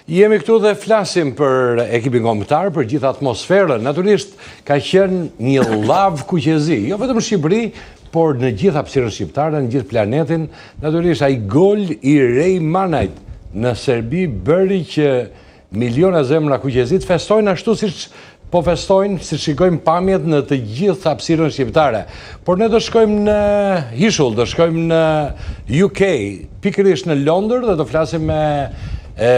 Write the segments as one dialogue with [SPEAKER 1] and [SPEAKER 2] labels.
[SPEAKER 1] Jemi këtu dhe flasim për ekipin kombëtar, për gjithë atmosferën. Natyrisht ka qenë një llavë kuqezi, jo vetëm në Shqipëri, por në gjithë hapësirën shqiptare, në gjithë planetin. Natyrisht ai gol i Rey Manajt në Serbi bëri që Miliona zemra kuqezi të festojnë ashtu siç po festojnë, siç shikojmë pamjet në të gjithë hapësirën shqiptare. Por ne do shkojmë në Ishull, do shkojmë në UK, pikërisht në Londër dhe do flasim me e,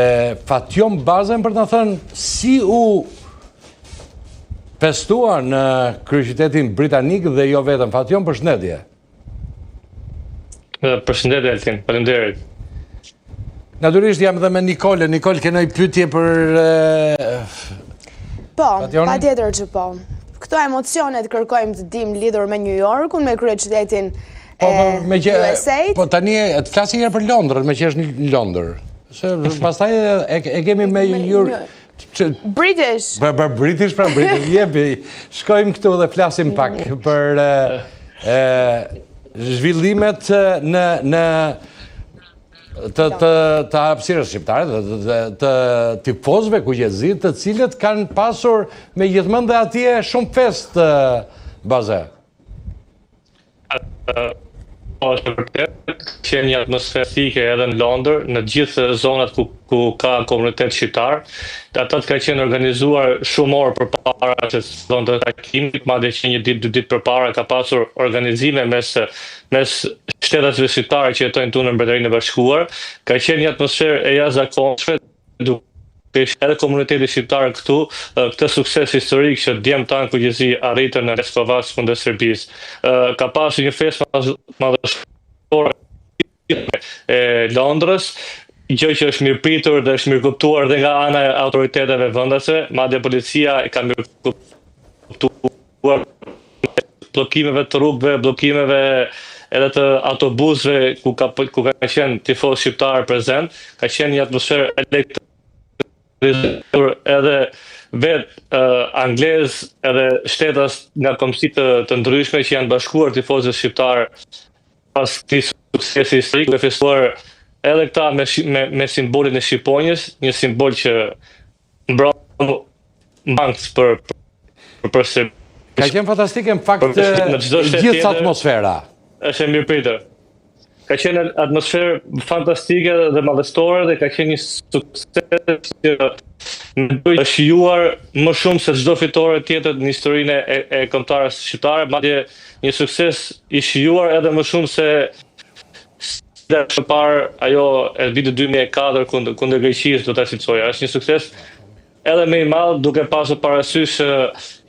[SPEAKER 1] Fatjon Bazen për të na thënë si u festua në kryeqytetin britanik dhe jo vetëm. Fatjon, përshëndetje.
[SPEAKER 2] Përshëndetje Altin, faleminderit.
[SPEAKER 1] Natyrisht jam dhe me Nikolën. Nikol, ke ndonjë pyetje për
[SPEAKER 3] Po, patjetër që po. Këto emocionet kërkojmë të dimë lidhur me New Yorkun, me kryeqytetin po, po, e USA.
[SPEAKER 1] Po tani të flasim një herë për Londrën, meqë është në Londër. Se pastaj e, e kemi me New York.
[SPEAKER 3] British.
[SPEAKER 1] Për, për British, pra British. Jepi, shkojmë këtu dhe flasim pak për e, e, zhvillimet në, në të, të, të hapësirës shqiptare, të, të, të, të tifozëve kuqezi, të cilët kanë pasur me gjithmend dhe atje shumë festë Baze.
[SPEAKER 2] Po, është e vërtetë, ka qenë një atmosferë fantastike edhe në Londër, në të gjithë zonat ku ku ka komunitet shqiptar. Ata të ka qenë organizuar shumë orë përpara se të fillonte takimi, madje që një ditë, dy ditë përpara ka pasur organizime mes mes shtetasve shqiptarë që jetojnë këtu në Mbretërinë e Bashkuar. Ka qenë një atmosferë e jashtëzakonshme, duke edhe komuniteti shqiptar këtu këtë sukses historik që djemtë tanë kuqezi arritën në Leskovac kundër Serbisë. Ka pasur një festë madhështore e Londrës, gjë që është mirëpritur dhe është mirëkuptuar dhe nga ana e autoriteteve vendase, madje policia e ka mirëkuptuar bllokimeve të rrugëve, bllokimeve edhe të autobusëve ku ka ku ka qenë tifozë shqiptarë prezent, ka qenë një atmosferë elektrizuar edhe vet uh, anglez edhe shtetas nga kombësi të, të ndryshme që janë bashkuar tifozëve shqiptarë pas këtij suksesi historik duke festuar edhe këta me, me, me simbolin e shqiponjës, një simbol që mbron ankth për për për
[SPEAKER 1] se Ka qenë fantastike në fakt në çdo shtet gjithë atmosfera.
[SPEAKER 2] Është e mirëpritur. Ka qenë atmosferë fantastike dhe madhështore dhe ka qenë një sukses që mendoj është shijuar më shumë se çdo fitore tjetër në historinë e, e kombëtares shqiptare, madje një sukses i shijuar edhe më shumë se Sfida e parë ajo e vitit 2004 kundër kundër Greqisë do ta cilësoja. Është një sukses edhe më i madh duke pasur parasysh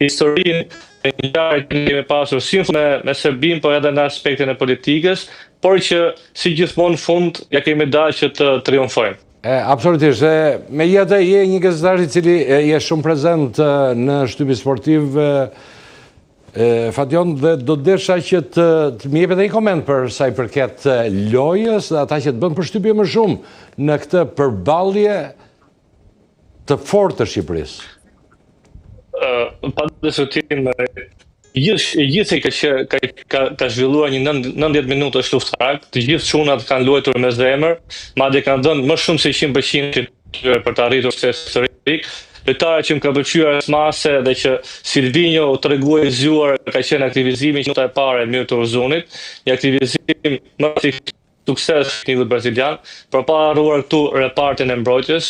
[SPEAKER 2] historinë e ngjarjes që kemi pasur si me me Serbinë, por edhe në aspektin e politikës, por që si gjithmonë në fund ja kemi dalë që të triumfojmë.
[SPEAKER 1] E, absolutisht, dhe megjithatë je një gazetar i cili je shumë prezent në shtypin sportiv, Fatjon, dhe do të desha që të, të më jepje edhe një koment për sa i përket lojës dhe ata që të bënë përshtypje më shumë në këtë përballje të fortë të
[SPEAKER 2] Shqipërisë. Uh, pa diskutim, gjithë e gjithë ka që ka ka, ka zhvilluar një 90 minutësh luftarak, të gjithë çunat kanë luajtur me zemër, madje kanë dhënë më shumë se 100% tyre për të arritur sukses historik. Lojtari që më ka pëlqyer jashtë mase dhe që Silvinjo u tregua i zgjuar ka qenë aktivizimi që minuta e parë e Myrto Uzunit, një aktivizim më i sukses teknikut brazilian, por pa harruar këtu repartin e mbrojtjes,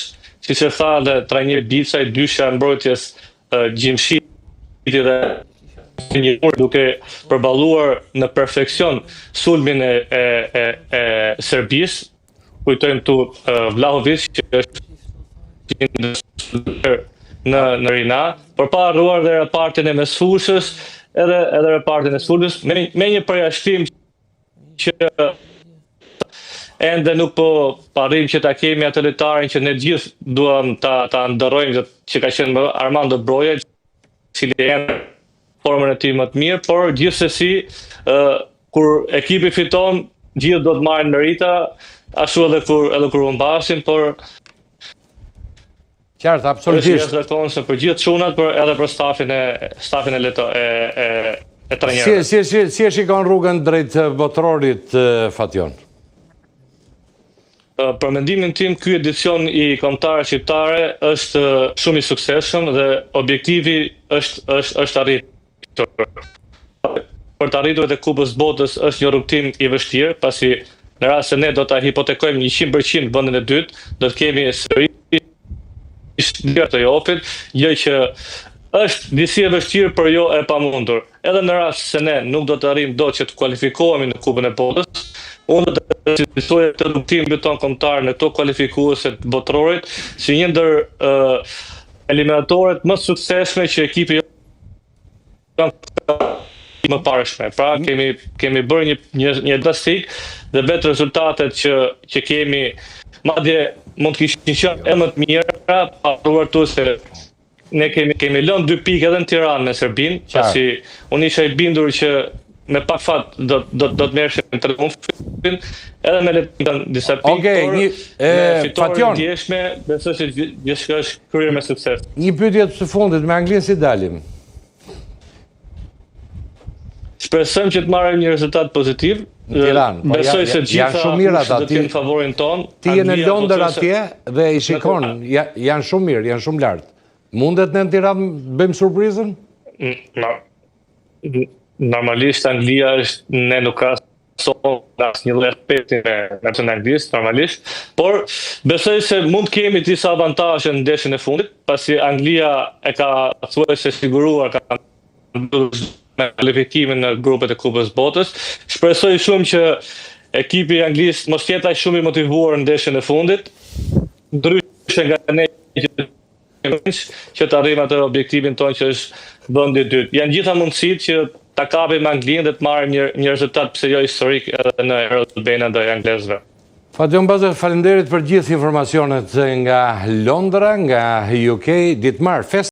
[SPEAKER 2] siç e tha dhe trajneri Bicaj, dyshja e mbrojtjes Gjimshiti dhe një mur duke përballuar në perfeksion sulmin e e e, e Serbisë, Kujtojmë këtu Vlahovic që është në në Rina, por pa harruar dhe repartin e mesfushës, edhe edhe repartin e sulmës me me një përjashtim që ende nuk po arrijmë që ta kemi atë lojtarin që ne të gjithë duam ta ta ëndërrojmë që ka qenë Armando Broja, cili ende formën e tij më të mirë, por gjithsesi ë kur ekipi fiton, gjithë do të marrin merita, ashtu edhe kur edhe kur humbasin, por
[SPEAKER 1] Qartë, absolutisht.
[SPEAKER 2] Është jashtëzakonshme për gjithë çunat, por edhe për stafin e stafin e leto e e e
[SPEAKER 1] trajnerëve. Si si si si e shikon rrugën drejt botërorit Fatjon?
[SPEAKER 2] Për mendimin tim, ky edicion i kombëtares shqiptare është shumë i suksesshëm dhe objektivi është është është arritur. Për të arritur te Kupës Botës është një rrugëtim i vështirë, pasi në rast se ne do ta hipotekojmë 100% vendin e dytë, do të kemi sërish play-off-it, gjë që është disi e vështirë, por jo e pamundur. Edhe në rast se ne nuk do të arrijmë dot që të kualifikohemi në Kupën e Botës, unë do të cilësoja këtë rrugëtim tonë kombëtar në këto kualifikuese të botërorit si një ndër uh, eliminatoret më të suksesshme që ekipi më parshme. Pra mm. kemi kemi bërë një një një fantastik dhe vetë rezultatet që që kemi madje mund të kishin qenë edhe më të mira, pa harruar këtu se Ne kemi kemi lënë dy pikë edhe në Tiranë me Serbinë, pasi unë isha i bindur që me pak fat do do do të merrshim triumfin, edhe me Letoninë disa pikë,
[SPEAKER 1] okay,
[SPEAKER 2] por
[SPEAKER 1] një, e,
[SPEAKER 2] me fitoren e djeshme, besoj se gjithçka është kryer me
[SPEAKER 1] sukses. Një pyetje të fundit, me Anglinë si dalim?
[SPEAKER 2] Shpresojmë që të marrim një rezultat pozitiv.
[SPEAKER 1] Në Tiranë, po
[SPEAKER 2] besoj se gjitha
[SPEAKER 1] janë shumë mirë ata.
[SPEAKER 2] Do të jenë favorin
[SPEAKER 1] tonë. Ti je në Londër atje dhe i shikon, janë shumë mirë, janë shumë lart. Mundet ne në Tiranë të bëjmë
[SPEAKER 2] surprizën? Normalisht Anglia është ne nuk ka sot në asnjë lloj aspekti me me të Anglisë normalisht, por besoj se mund të kemi disa avantazhe në ndeshjen e fundit, pasi Anglia e ka thuajse siguruar ka mbyllur me kualifikimin në grupet e Kupës Botës. Shpresoj shumë që ekipi i Anglisë mos jetë aq shumë i motivuar në ndeshjen e fundit, ndryshe nga ne që që të arrijmë atë objektivin tonë që është vendi i dytë. Janë gjitha mundësitë që ta kapim Anglinë dhe të marrim një një rezultat pse jo historik edhe në Air Albania ndaj anglezëve.
[SPEAKER 1] Fatjon Baze, faleminderit për gjithë informacionet nga Londra, nga UK, ditë të mbarë, festë.